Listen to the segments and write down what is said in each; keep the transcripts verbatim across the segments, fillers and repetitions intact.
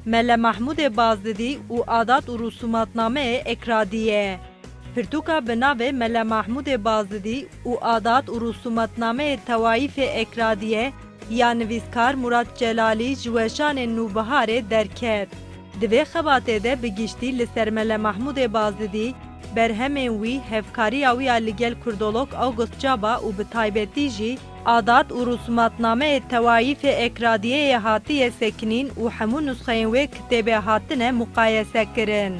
Mele Mahmûdê Bazidî û adat û rûsûmatnameyê Ekradî ye. Pirtûka bi navê Mele Mahmûdê Bazidî û adat û rûsûmatnameyê tewayîfê Ekradiyê ya nivîskar Murat Celalî ji weşanên Nûbiharê derket. Di vê xebatê de bi giştî li ser Mele Mahmûdê Bazidî, berhemên wî, hevkariya wî ya li gel kurdolog August Çaba û bi taybetî jî adat û rûsûmatnameyê tewayîfê Ekradiyê yê hatiye sekinîn û hemû nusxeyên wê kitêbê hatine muqayese kirin.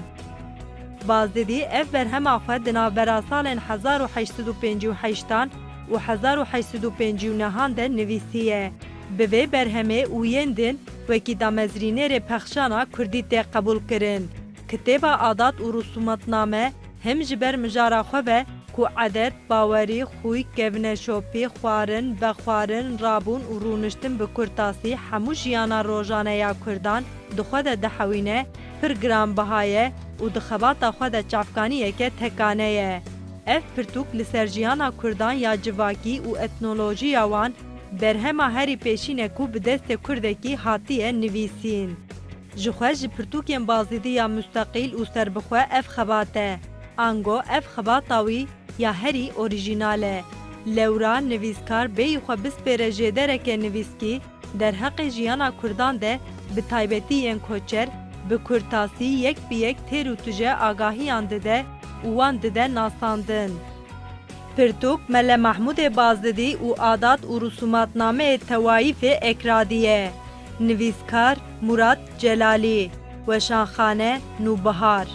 Bazidî ev berhema xwe di navbera salên hezar û heşt sed û pêncî û heştan û hezar û heşt sed û pêncî û nehan de nivîsiye. Bi vê berhemê û yên din wekî damezrînêrê pexşana kurdî tê qebûl kirin. Kitêba Adat û Rûsûmatname him ji ber mijara xwe ve ku edet, bawerî, xwî, kevneşopî, xwarin, vexwarin, rabûn û rûniştin bi kurtasî hemû jiyana rojane ya kurdan di xwe de dihewîne, pir giranbiha ye û di xebata xwe de çavkaniyeke tekane ye. Ev pirtûk li ser jiyana kurdan ya civakî û etnolojiya wan berhema herî pêşîn e ku bi destê kurdekî hatiye nivîsîn. Jixwe ji pirtûkên Bazidî ya musteqîl û serbixwe ev xebat e. Ango ev xebata wî ya herî orîjînal e. Lewra nivîskar bêyî xwe bispêre jêdereke nivîskî, derheqê jiyana kurdan de, bi taybetî yên koçer, bi kurtasî yek bi yek têr û tije agahiyan dide û wan dide nasandin. Pirtûk Mele Mahmûdê Bazidî û adat û rûsûmatnameyê tewayîfê Ekradî ye. Nivîskar Murat Celalî. Weşanxane Nûbihar.